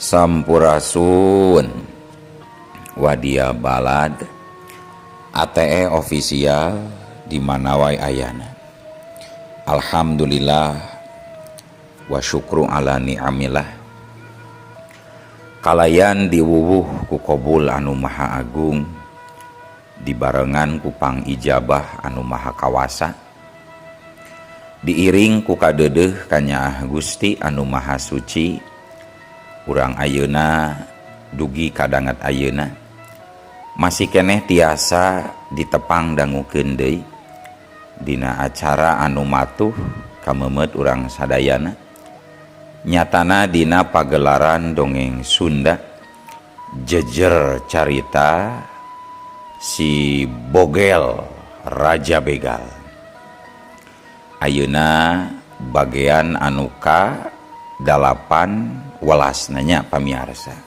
Sampurasun Wadia Balad ATE official di mana wae ayana. Alhamdulillah wa syukru ala ni'amillah. Kalayan diwuwuh ku kobul anu maha agung, dibarengan ku pangijabah anu maha kawasa, diiring ku kadeudeuh kanyaah Gusti anu maha suci. Urang ayeuna dugi kadanget ayeuna masih keneh tiasa ditepang dangukeun deui dina acara anu matuh kameumeut urang sadayana, nyatana dina pagelaran dongeng Sunda Jejer Carita Si Bogel Raja Begal. Ayeuna bagian anu ka 18 nanya pamiarsa.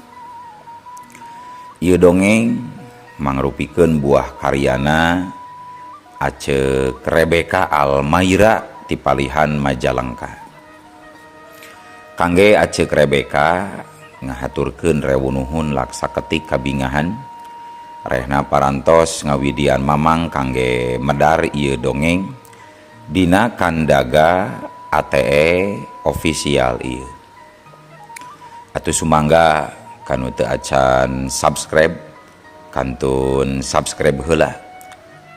Ieu dongeng mangrupikeun buah karyana Acek Rebecca Almaira ti palihan Majalengka. Kangge Acek Rebecca ngahaturkeun rewu nuhun laksa ketik kabingahan rehna parantos ngawidian mamang kangge medar ieu dongeng dina kandaga ATE official ieu. Atuh sumangga kanu teu acan subscribe kantun subscribe heula,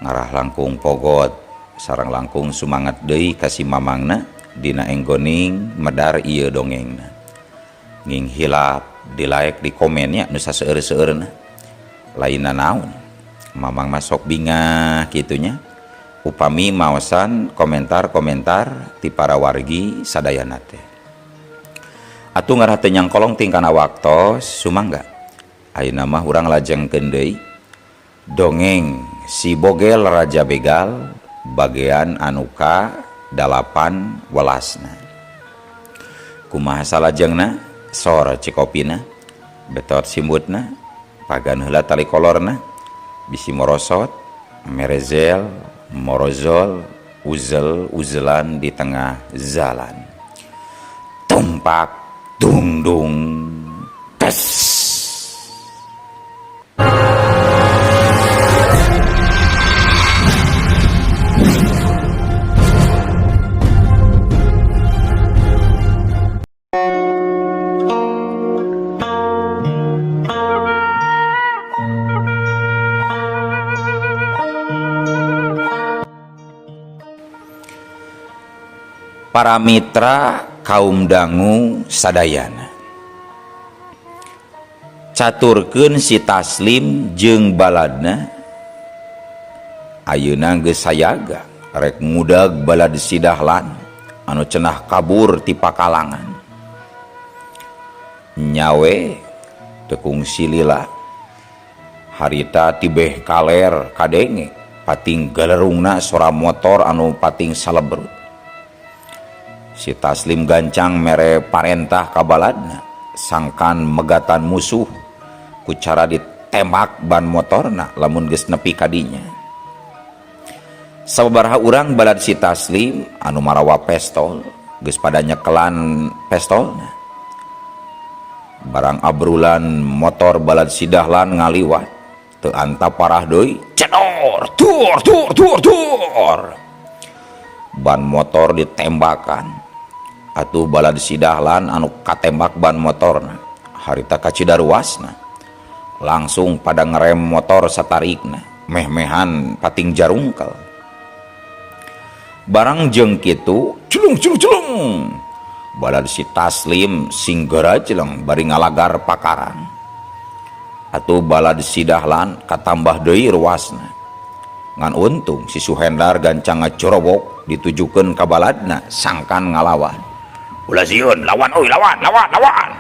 ngarah langkung pogot sareng langkung sumangat deui ka si mamangna dina enggoning medar ieu dongengna. Nging hilap di like di komennya nu saseueur-seueurna. Lainna naon mamang masok bingah kitunya upami maosan komentar-komentar ti para wargi sadayana teh. Atuh ngarah teu nyangkolong tingkana waktos sumangga ayeuna mah urang lajengkeun deui dongeng Si Bogel Raja Begal bagian anu ka 18. Kumaha salajengna? Sor cikopina, betot simbutna, pagan heula tali kolorna, bisi morosot, merezel, morozol, uzel uzelan di tengah jalan. Tumpak dung dung tes. Para mitra kaum dangu sadayana, caturkeun si Taslim jeung baladna ayeuna geus sayaga rek ngudag balad si Dahlan anu cenah kabur ti pakalangan. Nyawe teu kungsi lila harita tibeh kaler kadenge pating galerungna sora motor anu pating salebrut. Si Taslim gancang mere parentah ka baladna sangkan megatan musuh ku cara ditembak ban motorna lamun geus nepi ka dinya. Sababaraha urang balad si Taslim anu marawa pestol geus pada nyekelan pestolna. Barang abrulan motor balad si Dahlan ngaliwat teu anta parah deui, cedor tur tur tur tur, ban motor ditembakan. Atuh balad si Dahlan anu katembak ban motorna harita kacidaruasna langsung pada ngerem motor satarikna meh-mehan pating jarungkel. Barang jeung kitu celung celung celung balad si Taslim singgera jeleng bari ngalagar pakarang. Atuh balad si Dahlan katambah deui ruasna. Ngan untung si Suhendar gancang ngacorobok ditujukeun ka baladna sangkan ngalawan. Ulah sieun, lawan euy, lawan, lawan, lawan.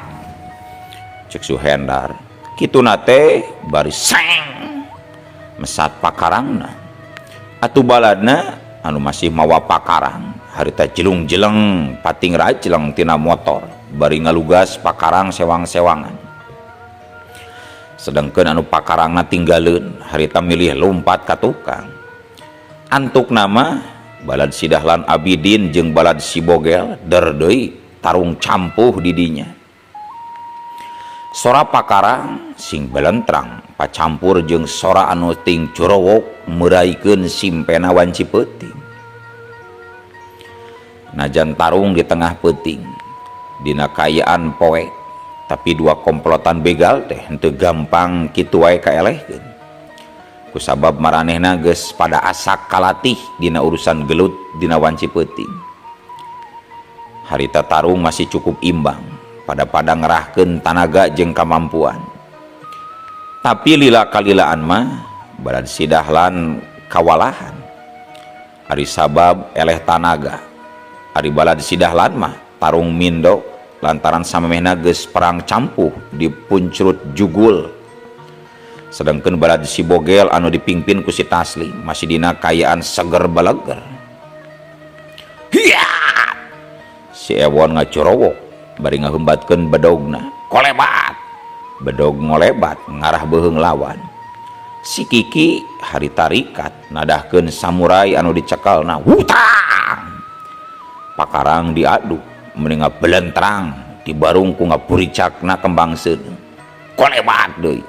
Cek Suhendar, kituna teh bari seng mesat pakarangna. Atuh baladna anu masih mawa pakarang harita jelung-jeleng pating rajleng tina motor bari ngalugas pakarang sewang-sewangan. Sedangkeun anu pakarangna tinggaleun harita milih lompat ka tukang. Antuk nama balad si Dahlan Abidin jeung balad si Bogel der deui tarung campuh di dinya. Sora pakarang sing belentrang pacampur jeung sora anu ting curowok meraikeun simpena wanci peuting. Najan tarung di tengah peuting dina kaayaan poek, tapi dua komplotan begal teh henteu gampang kitu wae kaelehkeun. Kusabab maranehna geus pada asak kalatih dina urusan gelut dina wanci peuting. Harita tarung masih cukup imbang, pada-pada ngerahkeun tanaga jeung kamampuan. Tapi lila kalilaan mah balad si Dahlan kawalahan. Ari sabab eleh tanaga. Ari balad si Dahlan mah tarung mindo lantaran samemehna geus perang campuh di puncrut jugul. Sedangkan balad si Bogel anu dipingpin ku si Taslim masih dina kaayaan seger baleger. Hiya! Si Ewon ngacurowok bari ngahembatkeun bedogna. Kolebat. Bedog ngolebat ngarah beuheung lawan. Si Kiki hari tarikat nadahkeun samurai anu dicekelna. Hutang. Pakarang diaduk meni ngabelentrang dibarung ku ngapuricakna kembang seuneu. Kolebat deui.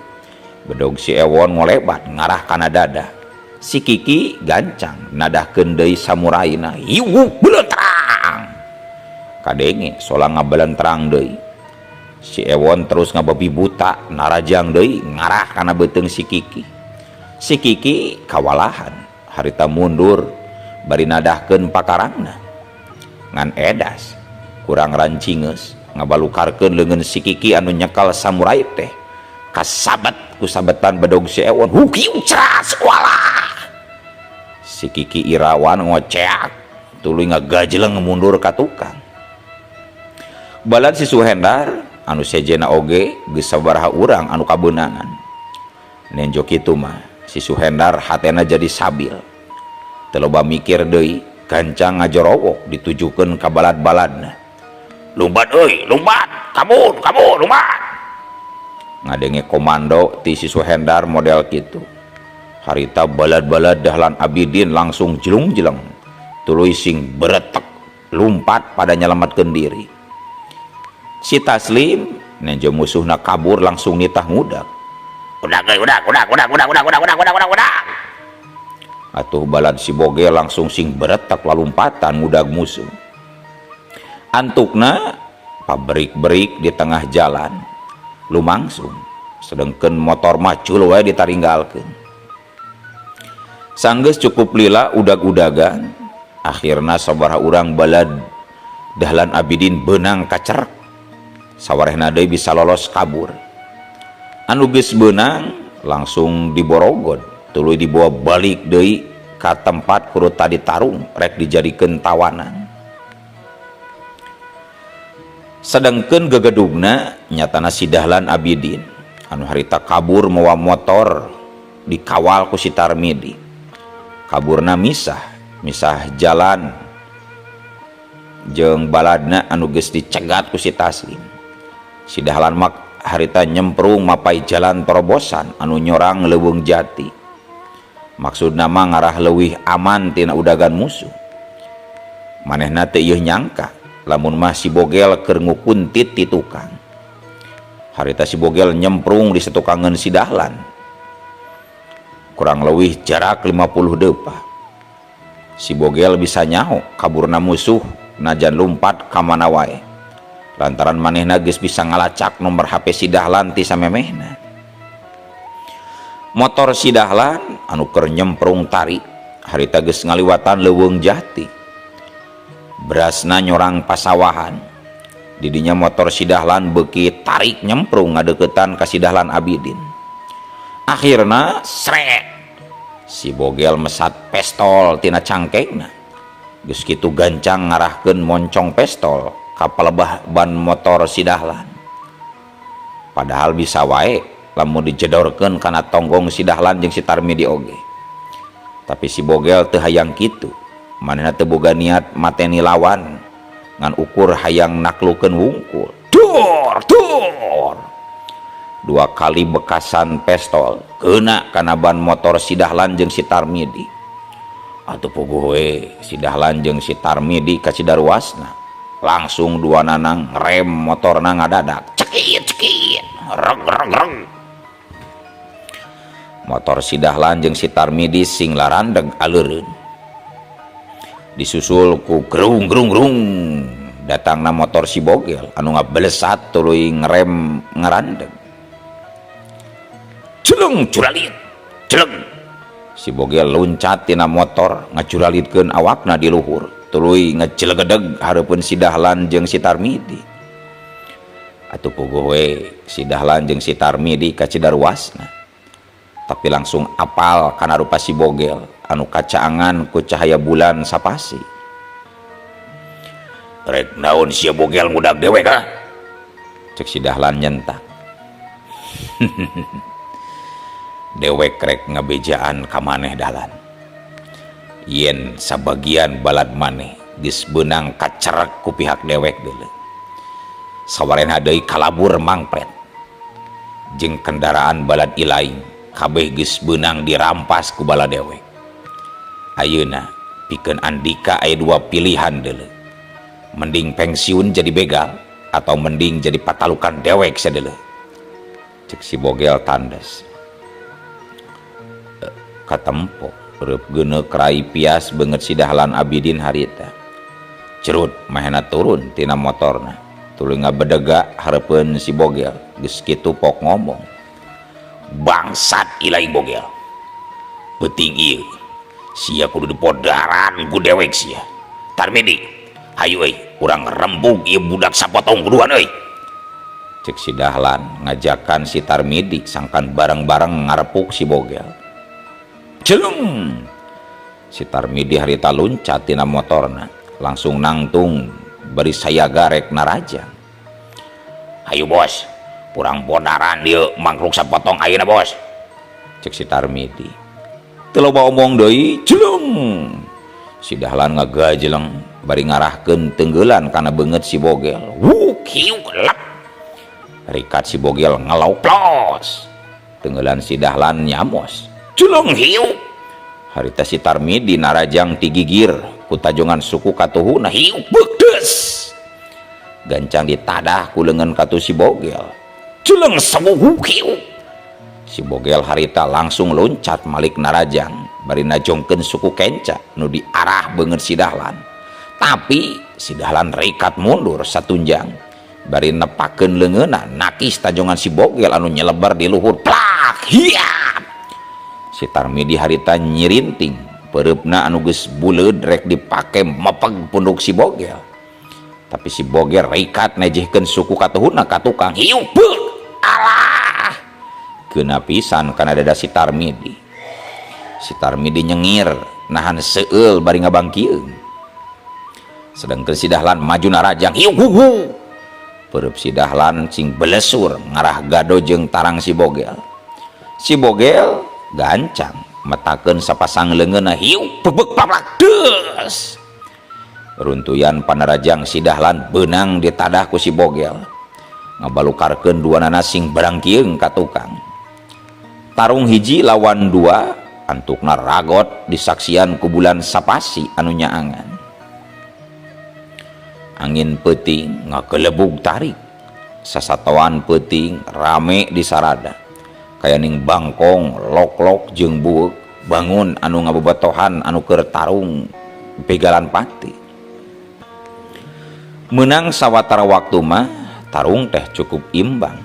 Bedog si Ewon ngolebat ngarah kana dada. Si Kiki gancang nadahkeun deui samuraina. Hiu belentrang. Kadenge sola ngabelentrang deui. Si Ewon terus ngababi buta narajang deui ngarah kana beuteung si Kiki. Si Kiki kawalahan harita mundur bari nadahkeun pakarangna. Ngan edas kurang rancingeus ngabalukarkeun leungeun si Kiki anu nyekal samurai teh. Kasabat ku sabetan bedog si Ewon. Hukiu ceras walah. Si Kiki Irawan ngoceak tuluy ngagajleng mundur ka tukang. Balad si Suhendar anu sejena oge geus sabaraha urang anu kabeunangan. Nenjo kitu mah si Suhendar hatena jadi sabil. Teu loba mikir deui, gancang ngajorowok ditujukeun ka balad-baladna. Lumbat euy, lumbat, kabur, kabur, lumbat. Ngadenge komando ti si Suhendar model kitu. Harita balad-balad Dahlan Abidin langsung jelung-jeleng. Tuluy sing beretek lumpat pada nyelamatkeun diri. Si Taslim nenjo musuhna kabur langsung nitah ngudak. Udak euy, udak, udak, udak, udak, udak, udak, udak, udak, udak, udak. Atuh balad si Bogel langsung sing beretek lalumpatan ngudag musuh. Antukna pabrik-berik di tengah jalan lumangsung, sedengkeun motor mah cul wae ditaringgalkeun. Sanggeus cukup lila udag-udagan, akhirna sabaraha urang balad Dahlan Abidin beunang kacerek. Sawarehna deui bisa lolos kabur. Anu geus beunang langsung diborogod, tuluy dibawa balik deui ka tempat kurut tadi tarung rek dijadikeun tawanan. Sedengkeun gegedugna nyatana si Dahlan Abidin anu harita kabur mawa motor dikawal ku si Tarmidi. Kaburna misah, misah jalan jeung baladna anu geus dicegat ku si Taslim. Si Dahlan mah harita nyemprung mapai jalan terobosan anu nyorang leuweung jati. Maksudna mah ngarah leuwih aman tina udagan musuh. Manehna teu ieu nyangka lamun mah si Bogel keur ngukuntit ti tukang. Harita si Bogel nyemprung di setukangeun si Dahlan. Kurang leuwih jarak 50 depa. Si Bogel bisa nyaho kaburna musuh najan lumpat ka mana wae. Lantaran manehna geus bisa ngalacak nomor HP si Dahlan ti samemehna. Motor si Dahlan anu keur nyemprung tarik harita geus ngaliwatan leuweung jati. Berasna nyorang pasawahan. Didinya motor si Dahlan beuki tarik nyemprung ngadeukeutan ka si Dahlan Abidin. Akhirna srek si Bogel mesat pestol tina cangkengna. Geus kitu gancang ngarahkeun moncong pestol ka palebah ban motor si Dahlan. Padahal bisa wae lamun dijedorkeun kana tonggong si Dahlan jeung si Tarmidi oge. Tapi si Bogel teu hayang kitu. Manehna teu boga niat mateni lawan, ngan ukur hayang naklukeun wungkul. Dor, dor. Dua kali bekasan pestol kena kana ban motor si Dahlan jeung si Tarmidi. Atuh puguh we si Dahlan jeung si Tarmidi ka Cidaruasna. Langsung dua nanang rem motorna ngadadak. Cekit, cekit. Reg reg reg. Motor si Dahlan jeung si Tarmidi sing larandeg aleureun. Disusul ku gerung gerung gerung datangna motor si Bogel anu ngabelesat tuluy ngerem ngarandeg. Celeng curalit, celeng. Si Bogel loncat tina motor ngacuralitkeun awakna di luhur, tuluy ngecelegedeg hareupeun si Dahlan jeung si Tarmidi. Atuh puguh we si Dahlan jeung si Tarmidi kacidaruasna. Tapi langsung apal kana rupa si Bogel anu kacaangan ku cahaya bulan sapasi. Rek naon sia Bogel ngudag dewek ah? Cek si Dahlan nyentak. Dewek rek ngabejaan ka maneh Dahlan. Yen sabagian balad maneh geus beunang kacerek ku pihak dewek deuleu. Sawarena deui kalabur mangpret. Jeung kendaraan balad ilaing kabeh geus beunang dirampas ku bala dewek. Ayeuna pikeun andika aya dua pilihan deuleu. Mending pensiun jadi begal atau mending jadi patalukan dewek sadeuleu. Cek si Bogel tandes. Katempo reup geuneu rai pias beungeut si Dahlan Abidin harita. Cerut mahena turun tina motorna. Tuluy ngabedega hareupeun si Bogel geus kitu pok ngomong. Bangsat ilaing Bogel. Peuting ieu. Sia kudu dipodaran ku dewek sia. Tarmidi, hayu euy, urang rembug ieu budak sapotong kuduan euy. Cek si Dahlan ngajakan si Tarmidi sangkan bareng-bareng ngarepuk si Bogel. Celeng. Si Tarmidi harita luncat tina motorna, langsung nangtung bari sayaga rek narajang. Hayu bos, urang podaran ieu mangkruk sapotong ayeuna bos. Cek si Tarmidi. Teu loba omong deui, celeng. Si Dahlan ngagajeleng bari ngarahkeun tenggelan kana beungeut si Bogel. Wuk hiuk lep. Rikat si Bogel ngelok plos. Tenggelan si Dahlan nyamos. Celeng hiuk. Harita si Tarmidi narajang ti gigir ku tajongan suku katuhuna hiuk beukdeus. Gancang ditadah ku leungeun katuh si Bogel. Celeng sawuh hiuk. Si Bogel harita langsung loncat malik narajang bari najongkeun suku kenca nu diarah beungeut si Dahlan. Tapi si Dahlan rikat mundur satunjang bari nepakeun leungeunna nakis tajongan si Bogel anu nyelebar di luhur plak hiap. Si Tarmidi harita nyirinting peureupna anu geus buleud rek dipake mepeg punduk si Bogel. Tapi si Bogel rikat nejehkeun suku katuhuna ka tukang hiuk beuk alah. Keuna pisan kana dada si Tarmidi. Si Tarmidi nyengir nahan seueul bari ngabangkieun. Sedangkeun si Dahlan maju narajang hiuk hu hu. Peureub si Dahlan sing belesur ngarah gado jeung tarang si Bogel. Si Bogel gancang metakeun sapasang leungeunna hiuk bebek paplak deus. Runtuyan panarajang si Dahlan beunang ditadah ku si Bogel. Ngabalukarkeun duanana sing barangkieung ka tukang. Tarung hiji lawan dua antukna ragot disaksian ku bulan sapasi anu nyaangan. Angin peuting ngagelebug tarik. Sasatoan peuting rame di sarada. Kayaning bangkong lok-lok jeung bueuk bangun anu ngabobatohan anu keur tarung begalan pati. Menang sawatara waktu mah tarung teh cukup imbang.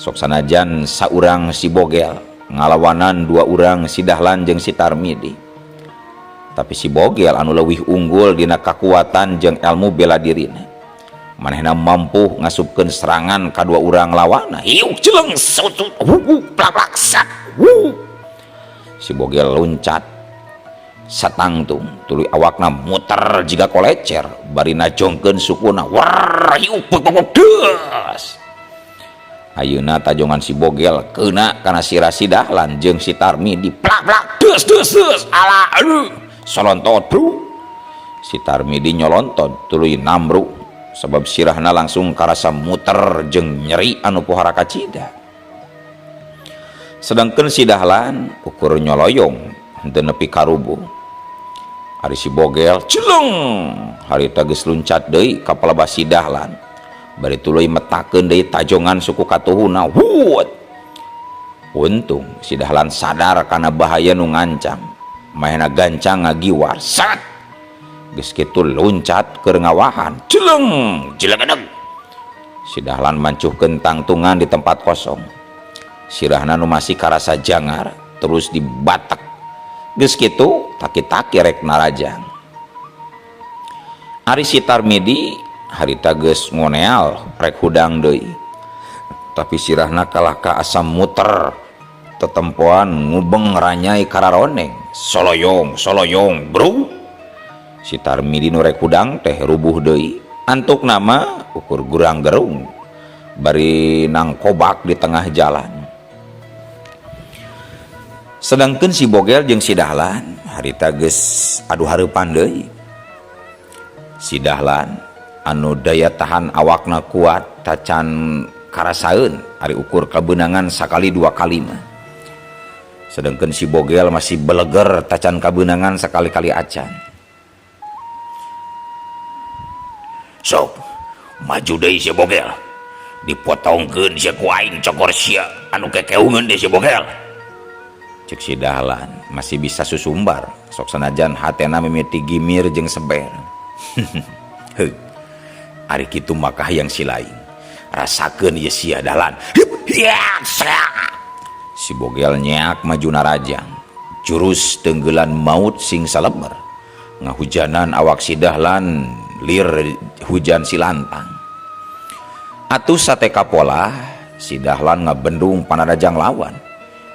Sok sanajan saurang si Bogel ngalawanan dua urang si Dahlan jeung si Tarmidi. Tapi si Bogel anu leuwih unggul dina kakuatan jeung ilmu bela dirina. Manehna mampu ngasupkeun serangan ka dua urang lawanna. Hiuk celeng sutut huuk plak sat. Si Bogel loncat satangtung tuluy awakna muter jiga kolecer bari najongkeun sukuna war hiuk bek deus. Ayeuna tajongan si Bogel keuna kana sirah si Dahlan jeung si Tarmidi plak plak deus deus deus ala aduh solontot bro. Si Tarmidi nyolontot tuluy namru sebab sirahna langsung karasa muter jeung nyeri anu pohara kacida. Sedangkeun si Dahlan ukur nyoloyong henteu nepi karubuh. Ari si Bogel celeng harita geus luncat deui ka palebah si Dahlan. Bari tuluy metakeun deui tajongan suku katuhuna. Wut. Untung si Dahlan sadar kana bahaya nu ngancam. Mahena gancang ngagiwar. Sat. Geus kitu loncat keur ngawahan. Jeleng, jelegadeg. Si Dahlan mancuhkeun tangtungan di tempat kosong. Sirahna nu masih karasa jangar terus dibatek. Geus kitu taki-taki rek narajang. Ari si Tarmidi harita geus ngoneal rek hudang deui. Tapi sirahna kalah ka asam muter tetempoan ngubeng ranyai kararoneng. Soloyong, soloyong, bro. Si Tarmidi nu rek hudang teh rubuh deui. Antuk nama ukur gurang gerung bari nangkobak di tengah jalan. Sedangkan si Bogel jeung si Dahlan harita geus adu hareupan deui. Si Dahlan anu daya tahan awakna kuat tacan karasaeun ari ukur kabeunangan sakali dua kali mah. Sedangkan si Bogel masih beleger tacan kabeunangan sakali-kali acan. Sok maju deui si Bogel. Dipotongkeun sia ku aing cokor sia anu kekeungeun deui si Bogel. Cek si Dahlan masih bisa susumbar sok sanajan hatena mimiti gimir jeung seber. Heuh. Ari kitu maka hayang si lain. Rasakeun ieu sia Dahlan. Si Bogel nyeak maju narajang. Jurus tenggelan maut sing salemer. Ngahujanan awak si Dahlan lir hujan si lantang. Atuh sate kapola si Dahlan ngabendung panarajang lawan.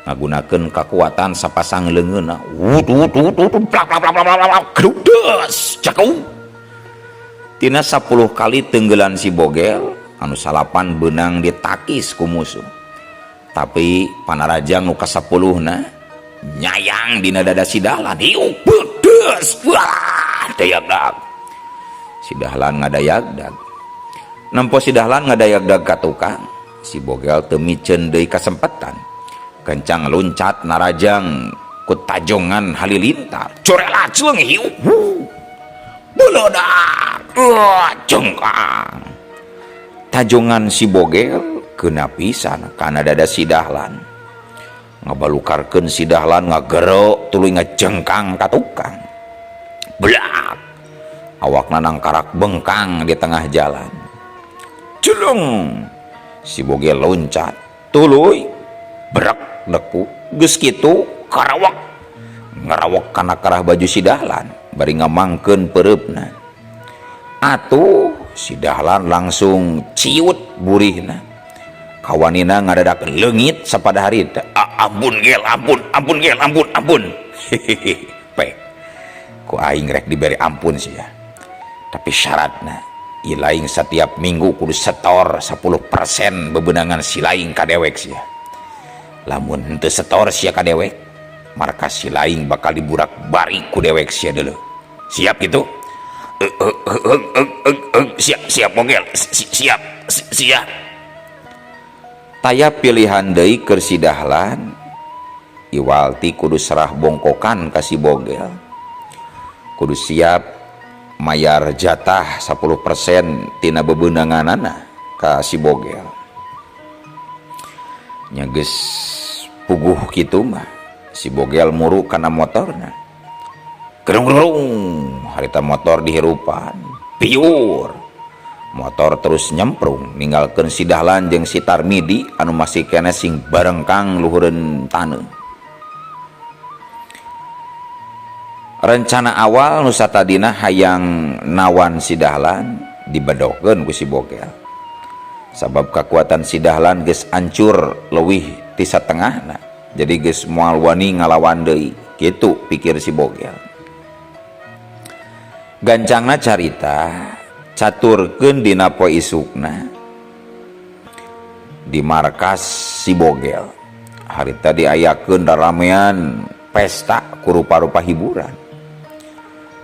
Ngagunakeun kakuatan sapasang leungeunna. Wut wut wut wut plak plak plak plak plak grudes cakeu. Tina 10 kali tenggelan si Bogel anu salapan beunang ditakis ku musuh. Tapi panarajang nu ka-10na nyayang dina dada si Dahlan. Hiuk pedes wah dayagdag. Si Dahlan ngadayagdag. Nempo si Dahlan ngadayagdag ka tukang, si Bogel teu miceun deui kasempetan. Kencang loncat narajang ku tajongan halilintar. Corela ceung hiuk. Beledak. Jengkang. Tajongan si Bogel kena pisan kana dada si Dahlan. Ngabalukarkeun si Dahlan ngagerok tuluy ngajengkang ka tukang. Blak. Awakna nangkarak bengkang di tengah jalan. Jeleng. Si Bogel loncat tuluy brek deku. Geus kitu karawak. Ngarawak kana karah baju si Dahlan bari ngamangkeun peureupna. Atuh si Dahlan langsung ciut burihna. Kawanina ngadadak leungit sapada harita. Ampun gel, ampun, ampun gel, ampun, ampun. Hehehe, pek. Ku aing rek diberi ampun sia. Tapi syaratna ilaing setiap minggu kudu setor 10% bebenangan si laing ka dewek sia. Lamun henteu setor sia ka dewek, markas si laing bakal diburak bari ku dewek sia deuleu. Siap gitu? Siap, siap Bogel, siap, siap. Taya pilihan deui keur si Dahlan, iwalti kudu serah bongkokan ka si Bogel. Kudu siap mayar jatah 10% tina bebeunanganana ka si Bogel. Nya geus puguh kitu mah, si Bogel muru kana motorna. Gerung-gerung, harita motor dihirupan, piur. Motor terus nyemprung, ninggalkeun si Dahlan jeung si Tarmidi anu masih keneh sing barengkang luhureun taneuh. Rencana awal nu satadina hayang nawan si Dahlan dibedokeun ku si Bogel. Sabab kakuatan si Dahlan geus ancur leuwih ti satengahna, jadi geus moal wani ngalawan deui, kitu pikir si Bogel. Gancangna carita caturkeun dina poe isukna di markas si Bogel. Harita diayakeun raramean pesta ku rupa-rupa hiburan.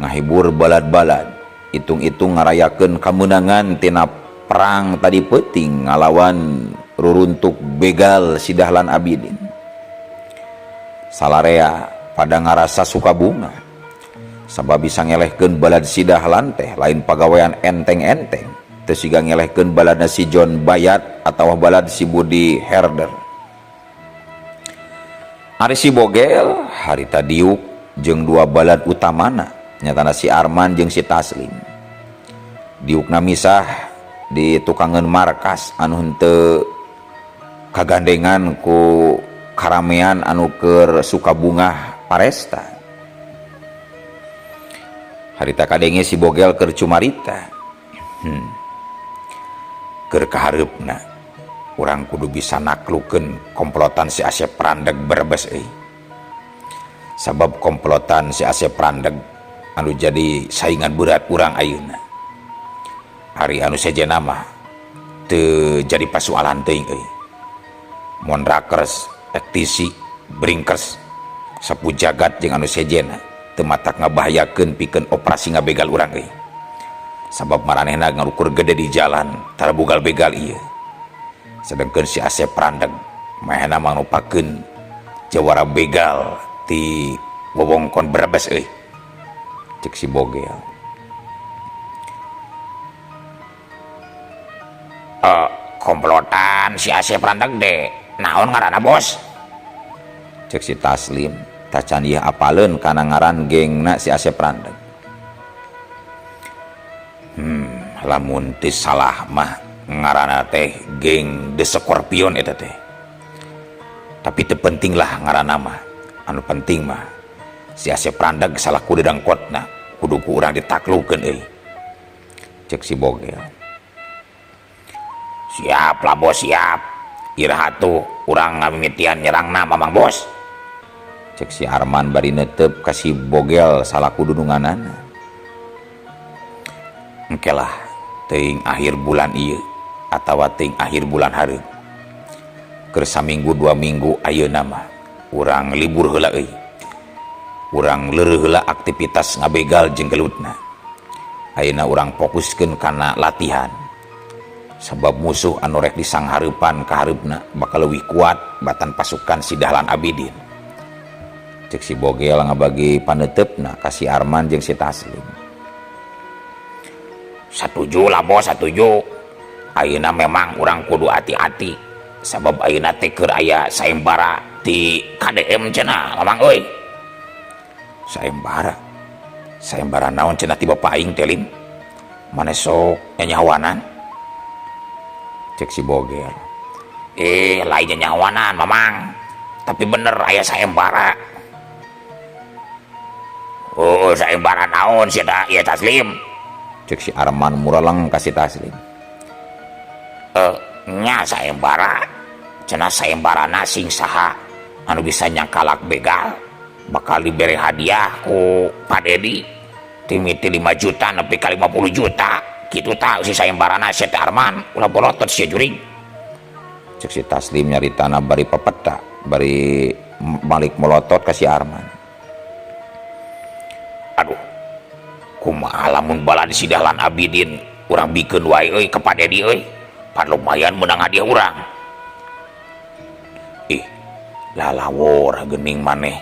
Ngahibur balad-balad, hitung-hitung ngarayakeun kamenangan tina perang tadi peuting ngalawan ruruntuk begal si Dahlan Abidin. Salarea pada ngarasa suka bunga. Sabab bisa ngelehkeun balad si Dahlan teh lain pagawean enteng-enteng. Teu siga ngelehkeun baladna si John Bayat atawa balad si Budi Herder. Ari si Bogel harita diuk jeung dua balad utamana nyatana si Arman jeung si Taslim. Diukna misah di tukangeun markas anu henteu kagandengan ku karamean anu keur sukabungah paresta. Harita kadenge si Bogel keur cumarita. Keur kahareupna urang kudu bisa naklukeun komplotan si Asep Randeg Brebes euy. Sabab komplotan si Asep Randeg anu jadi saingan berat urang ayeuna. Ari anu sejenna mah teu jadi pasualan teuing euy. Mondrakers, ektisi, brinkers, sapu jagat jeung anu sejenna teu matak ngabahayakeun pikeun operasi ngabegal urang euy. Sabab maranehna ngarukur gede di jalan tara bugal-begal ieu. Sedengkeun si Asep Randeg mahena mangrupakeun jawara begal ti wewengkon Brebes euy. Cek si Bogel. Komplotan si Asep Randeg de naon ngaranna bos? Cek si Taslim tacan ieu apaleun kana ngaran gengna si Asep Randeg. Lamun teu salah mah ngaranna teh geng The Scorpion eta teh. Tapi teu penting lah ngaranna mah. Anu penting mah si Asep Randeg salaku dedengkotna kudu ku urang ditaklukeun euy. Cek si Bogel. Siap lah bos, siap. Iraha tuh urang ngamimitian nyerangna Mamang Bos. Cek si Arman bari neuteup ka si Bogel salaku dununganana. Engke lah teuing akhir bulan ieu atawa teuing akhir bulan hareup. Keur saminggu 2 minggu ayeuna mah urang libur heula euy. Urang leureuh heula aktivitas ngabegal jeung gelutna. Ayeuna urang fokuskeun kana latihan. Sabab musuh anu rek disanghareupan ka hareupna bakal leuwih kuat batan pasukan si Dahlan Abidin. Cek si Bogel ngabagi paneuteup ka si Arman jeung si Taslim. Satuju lah bos, satuju. Ayeuna memang urang kudu hati-hati. Sabab ayeuna teh keur aya sayembara di KDM cenah, Mamang euy. Sayembara. Sayembara naon cenah ti bapa aing teh Lim? Mane sok nyanyawanan? Cek si Bogel. Lain nyanyawanan, Mamang. Tapi bener aya sayembara. Oh, sayembara naon sia ta? Ieu Taslim. Cek si Arman muraleng ka si Taslim. Nya sayembara. Cenah sayembarana sing saha anu bisa nyangkalak begal bakal dibere hadiah ku Pak Dedi timiti 5 juta nepi ka 50 juta. Kitu ta si sayembarana sia teh Arman, ulah bolotot sia juring. Cek si Taslim nyaritana bari pepeta, bari balik melotot ka si Arman. Aduh, kumaha lamun balad si Dahlan Abidin urang bikeun wae euy ka Pak Dedi euy. Pan lumayan meunang hadiah urang. Ih, lalawor geuning maneh.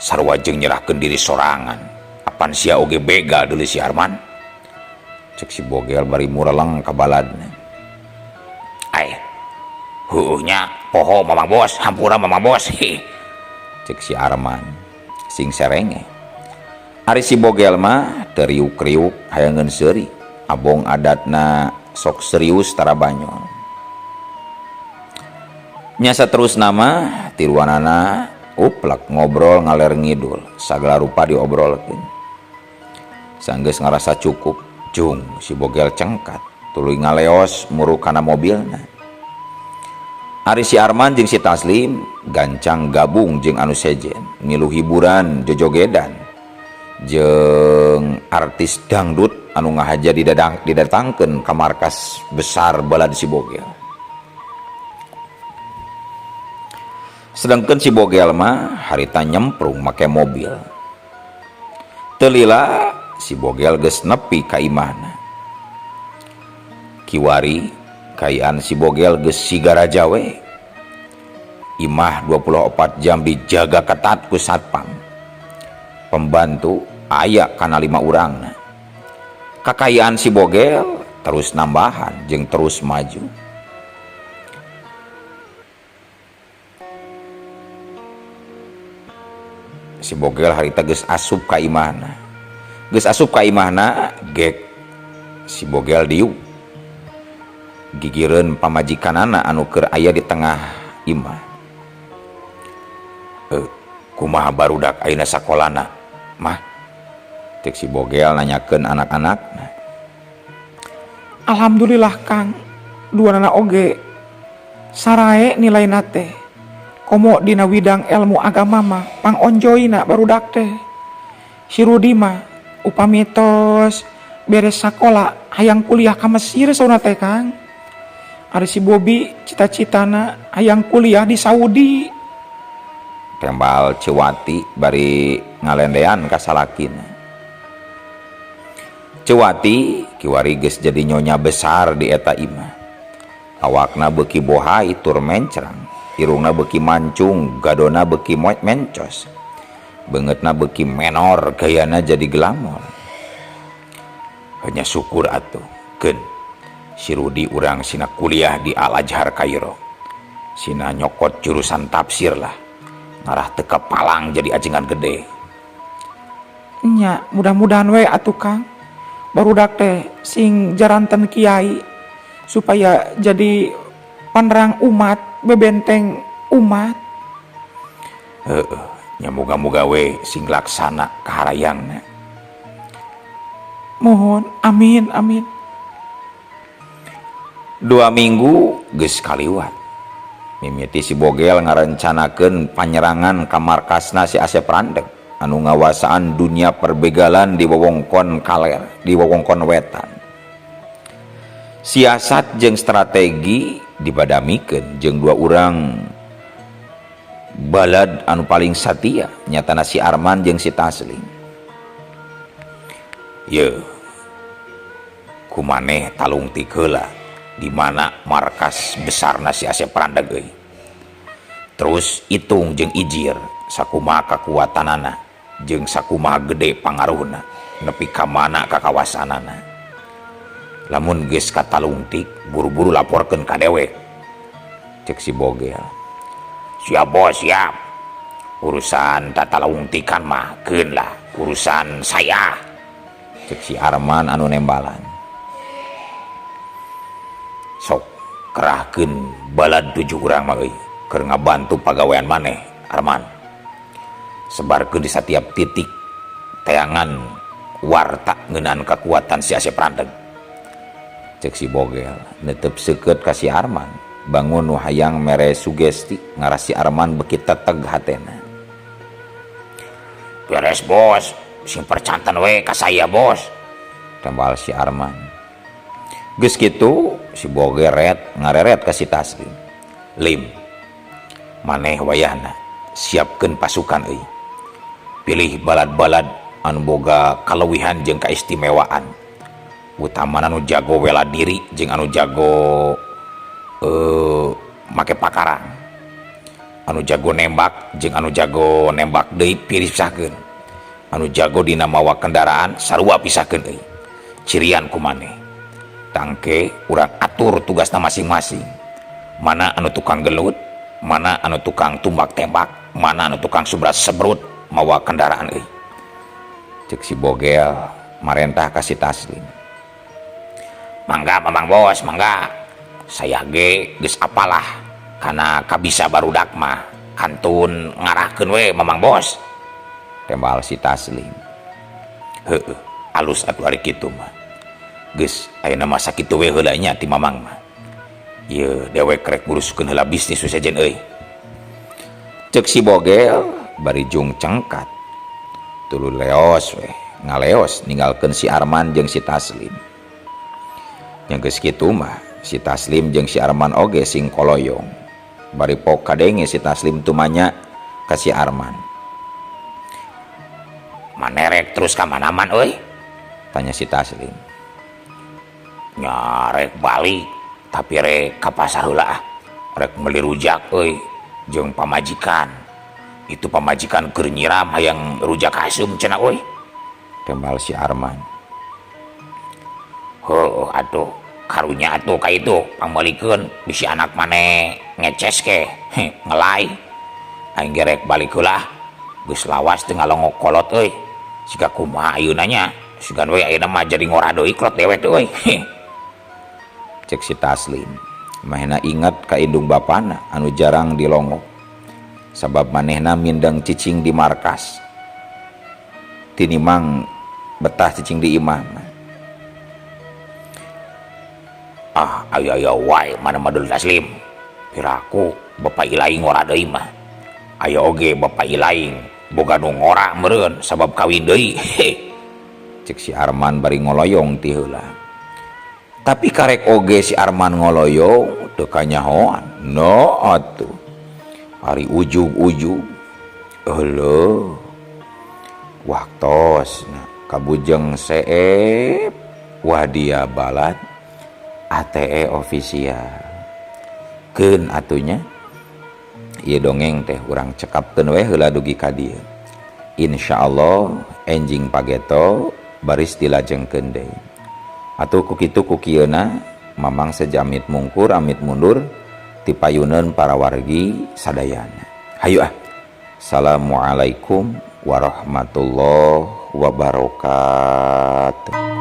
Sarua jeung nyerahkeun diri sorangan. Apan sia oge begal deui si Arman? Cek si Bogel bari mureleng ka baladna. Ai, heueuh nya poho Mamang Bos, hampura Mamang Bos. Hih. Cek si Arman sing serenge. Ari si Bogel mah teu riuk-riuk hayangeun seuri. Abong adatna sok serius tara banyol. Nya saterusna mah tiruanana uplek ngobrol ngaler ngidul, sagala rupa diobrolkeun. Sanggeus ngarasa cukup, jung si Bogel cengkat, tuluy ngaleos muru kana mobilna. Ari si Arman jeung si Taslim gancang gabung jeung anu sejen, ngilu hiburan jojogedan jeung artis dangdut anu ngahaja didatangkeun ka markas besar balad si Bogel. Sedangkan si Bogel mah harita nyemprung make mobil. Teu lila si Bogel geus nepi ka imahna. Kiwari kayaan si Bogel geus siga raja we. Imah 24 jam dijaga ketat ku satpam. Pembantu aya kana 5 urangna. Kakayaan si Bogel Terus nambahan jeung terus maju. Si Bogel harita geus asup ka imahna. Geus asup ka imahna gek si Bogel diuk. Gigireun pamajikanana anu keur aya di tengah imah. Kumaha barudak ayeuna sakolana? Mah, cek si Bogel nanyakeun anak-anakna. Alhamdulillah Kang, duanana oge sarae nilaina teh. Komo dina widang ilmu agama mah pangonjoyna barudak teh. Si Rudi mah upami tos beres sakola hayang kuliah ka Mesir sauna teh Kang. Ari si Bobi cita-citana hayang kuliah di Saudi. Tembal Cewati bari ngalendean ka salakina. Cewati kiwari geus jadi nyonya besar di eta imah. Awakna beuki bohai tur mencrang, irungna beuki mancung, gadona beuki mencos. Beungeutna beuki menor, gayana jadi glamor. Hanya syukur atuh, keun si Rudi urang sina kuliah di Al Azhar Kairo. Sina nyokot jurusan tafsir lah. Ngarah teu kapalang jadi ajengan gede. Nya, mudah-mudahan we atuh Kang. Barudak teh sing jaranten kiai supaya jadi panerang umat, bebenteng umat. Heeh, nya moga-moga we sing laksana kaharayangna. Mohon, amin, amin. 2 minggu geus kaliwat. Mimiti si Bogel ngarencanakeun panyerangan ka markasna si Asep Randeg anu ngawasaan dunia perbegalan di wewengkon kaler, di wewengkon wetan. Siasat jeung strategi dibadamikeun jeung 2 urang balad anu paling satia nyatana si Arman jeung si Taslim. Yeuh, kumaneh talung tikeula di mana markas besarna si Asep Randeg euy. Terus hitung jeung ijir sakumaha kakuatanana jeung sakumaha gede pangaruhna nepi ka mana kakawasanana. Lamun geus katalungtik buru-buru laporkeun ka dewek. Cek si Bogel. Siap bos, siap. Urusan tatalungtikan mah keun lah urusan saya. Cek si Arman anu nembalan. Sok kerahkeun balad 7 urang mah euy keur ngabantu pagawean maneh Arman. Sebarkeun di setiap titik teangan warta ngeunaan kekuatan si Asep Randeg. Cek si Bogel netep seukeut ka si Arman, bangun nu hayang mere sugesti ngaras si Arman beuki teteg hatena. Beres bos, sing percanten we ka saya bos, tembal si Arman. Geus kitu si Bogel ret ngareret ka si Taslim. Lim, maneh wayahna siapkeun pasukan euy. Pilih balad-balad anu boga kaleuwihan jeung kaistimewaan. Utamana anu jago wela diri jeung anu jago make pakarang. Anu jago nembak jeung anu jago nembak deui pisahkeun. Anu jago dina mawa kendaraan sarua pisahkeun euy. Cirian ku maneh. Tangke urang atur tugasna masing-masing. Mana anu tukang gelut, mana anu tukang tumbak tembak, mana anu tukang subrat sebrut mawa kendaraan euy. Cek si Bogel marentah ka si Taslim. Mangga Mamang Bos, mangga. Saya ge geus apalah kana kabisa barudak mah kantun ngarahkeun we Mamang Bos. Tembal si Taslim. Heueuh, alus atuh ari kitu mah. Geus ayeuna mah sakitu we heula nya ti Mamang mah. Ieu dewek rek nguruskeun heula bisnis we sejen euy. Cek si Bogel bari jung cengkat. Tuluy leos we, ngaleos ninggalkeun si Arman jeung si Taslim. Yang geus kitu mah si Taslim jeung si Arman oge sing koloyong. Bari pok kadenge si Taslim tumanya ka si Arman. Manerek terus ka mana man euy? Tanya si Taslim. Nya rek balik tapi rek ka pasar heula ah. Rek meuli rujak euy jeung pamajikan. Itu pamajikan keur nyiram hayang rujak haseum cenah euy. Tembal si Arman. Heuh atuh karunya atuh ka itu pangmeulikeun bisi anak maneh ngeces ke ngelay. Aing ge rek balik heula geus lawas teu ngalongok kolot euy. Siga kumaha ayeuna nya sugan we ayeuna mah jadi ngora deui kolot dewek teh euy. Cek si Taslim. Manehna inget ka indung bapana anu jarang dilongok. Sabab manehna mindeng cicing di markas. Tinimang betah cicing di imah mah. Ah aya-aya wae mana mah Dul Taslim. Piraku bapa ilaing ngora deui mah. Aya oge bapa ilaing boga nu ngora meureun sabab kawin deui. Cek si Arman bari ngoloyong ti heula. Tapi karek oge si Arman ngoloyong teu kanyahoan. No atuh. Ari ujug-ujug. Euleuh. Waktosna kabujeng seep wadia balad ATE official. Keun atunya ieu dongeng teh urang cekapkeun we heula dugi ka dieu. Insyaallah enjing pageto baris dilajengkeun deui. Atuh ku kitu ku kieuna Mamang sejamit mungkur amit mundur ti payuneun para wargi sadayana. Hayu ah. Assalamualaikum warahmatullahi wabarakatuh.